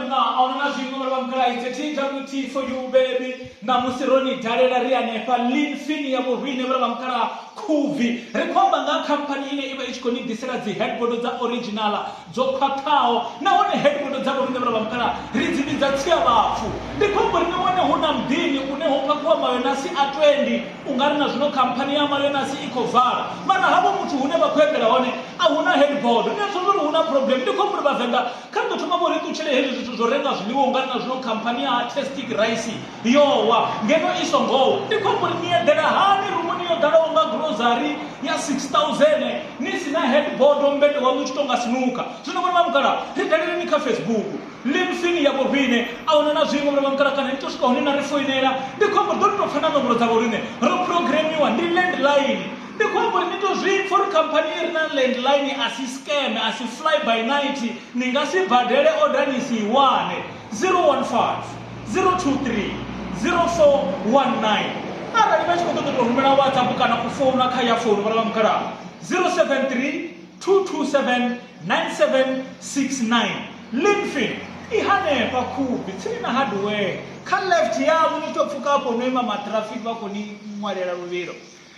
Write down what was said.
munna a huna na zwiṅwe vhana vha mukalaha it's a TWT for you baby ṋamusi ro ni dalela ri hanefha linfin ya vhorine vhana vha mukalaha khubvi ri khou amba nga ha khamphani ine i vha i tshi khou ni ḓisela dzi headboard dza original dzo khwaṱhaho nahone headboard dza vhorine vhana vha mukalaha ri dzi vhidza tsia vhapfu ndi khou amba uri ni wane hu na muḓini une ho phakhiwa mayonasi a 20 u nga ri na zwino khamphani ya mayonasi i khou vala mara havho muthu hune vha khou eḓela hone a hu na headboard ni a pfa uri hu na problem ndi khou amba uri vhavenḓa kha ri ḓo thoma vho ri ṱutshele hezwi zwithu zwo renga zwiḽiwa u nga ri na zwino khamphani ya tastic rice yo wa ngeno i songo wa ndi khou amba uri ni eḓela hani rumuni yo ḓalaho nga grocery ya 6000 ni si na headboard mmbete waṋu u tshi tou nga sinuka zwino vhone vha mukala ri daleleni kha facebook limfini ya vhorine a huna na zwiṅwe vhone vha mukala kana ni to swika hune na ri foinela ndi khou amba uri ḓo ni tou pfa na nomboro dza vhorine ro programiwa ndi landline ndi khou amba uri ni to zwi pfa uri khamphani i re na landline a si scam a si fly by night ni nga si badele oda ni si i wane 015 023 0419 arali vha tshi khou ṱoḓa u tou rumela whatsapp kana u founa kha ya founu vhana vha mukalaha 073 227 9769 linfin i hanefha khubi tsini na hardware kha left yavho ni tou pfuka afho no ima matraffic vha khou ni ṅwalela luvhilo.